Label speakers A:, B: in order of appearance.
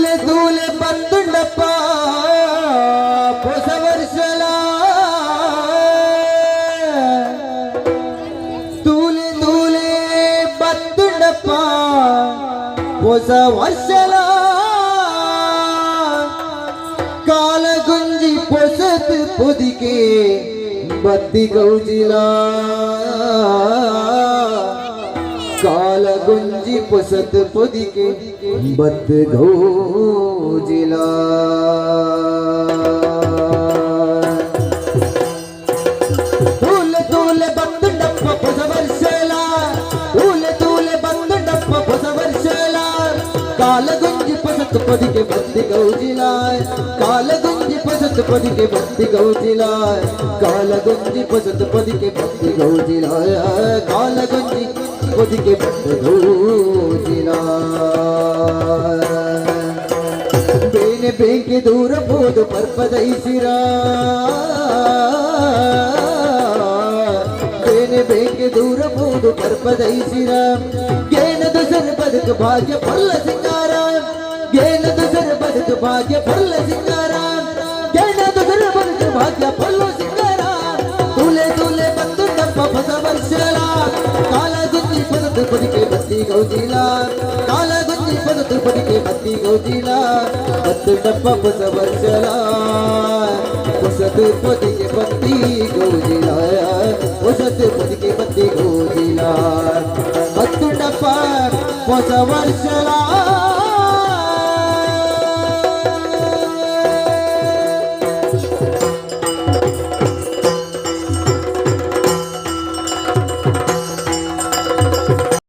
A: ತೂಲೆ ತೂಲೆ ಬತ್ತುಂಡಪ್ಪ ಹೊಸ ವರ್ಷಲ. ತೂಲೆ ತೂಲೆ ಬತ್ತುಂಡಪ್ಪ ಹೊಸ ವರ್ಷಲ. ಕಾಲಗುಂಜಿ ಪೊಸತ್ ಪೊದಿಕೆ ಬತ್ತಿ ಗೌಜಿಲ. ಕಾಲಗುಂಜಿ ಪೊಸತ್ ಪೊದಿಕೆ ಬತ್ ಗೌಜಿಲ. ತೂಲೆ ತೂಲೆ ಬತ್ತುಂಡಪ್ಪ ಹೊಸ ವರ್ಷಲ. ತೂಲೆ ತೂಲೆ ಬತ್ತುಂಡಪ್ಪ ಹೊಸ ವರ್ಷಲ. ಕಾಲಗುಂಜಿ ಪೊಸತ್ ಪೊದಿಕೆ ಬತ್ತಿ ಗೌಜಿಲ. ಕಾಲಗುಂಜಿ ಪೊಸತ್ ಪೊದಿಕೆ ಬತ್ತಿ ಗೌಜಿಲ. ಕಾಲಗುಂಜಿ ಪೊಸತ್ ಪೊದಿಕೆ ಬತ್ತಿ ಗೌಜಿಲ. ಕಾಲಗುಂಜಿ ಪೊದಿಕೆ ಬತ್ತಿ ಗೌಜಿಲ. ಬೇನೆ ಬೇಂಕೆ ದೂರ ಬೋದು ಪರ್ಪದೈಸಿರ. ಬೇನೆ ಬೇಂಕೆ ದೂರ ಬೋದು ಪರ್ಪದೈಸಿರ. ಗೇನದು ಸರ್ ಬದುಕು ಭಾಗ್ಯ ಪೊಲ್ಲ ಸಿಂಗಾರ. ಗೇನದು ಸರ್ ಬದುಕು ಭಾಗ್ಯ ಪೊಲ್ಲ ಸಿಂಗಾರ. ಗೇನದು ಸರ್ ಬದುಕು ಭಾಗ್ಯ ಪೊಲ್ಲ ಸಿಂಗಾರ. ತೂಲೆ ತೂಲೆ ಬಂದುಂಡಪ್ಪ ಹೊಸ ವರ್ಷಲ. ಕಾಲಗುಂಜಿ ಪೊಸತು ಪೊದಿಕೆ ಬತ್ತಿ ಗೌಜಿಲ. ಕಾಲಗುಂಜಿ ಪೊಸತು ಪೊದಿಕೆ ಬತ್ತಿ ಗೌಜಿಲ. ಬತ್ತುಂಡಪ್ಪ ಹೊಸ ವರ್ಷಲ. ಹೊಸತು ಪೊದಿಗೆ ಬತ್ತಿ ಗೌಜಿಲ. ಹೊಸತು ಪೊದಿಗೆ ಬತ್ತಿ ಗೌಜಿಲ. ಬತ್ತುಂಡಪ್ಪ ಹೊಸ ವರ್ಷಲ.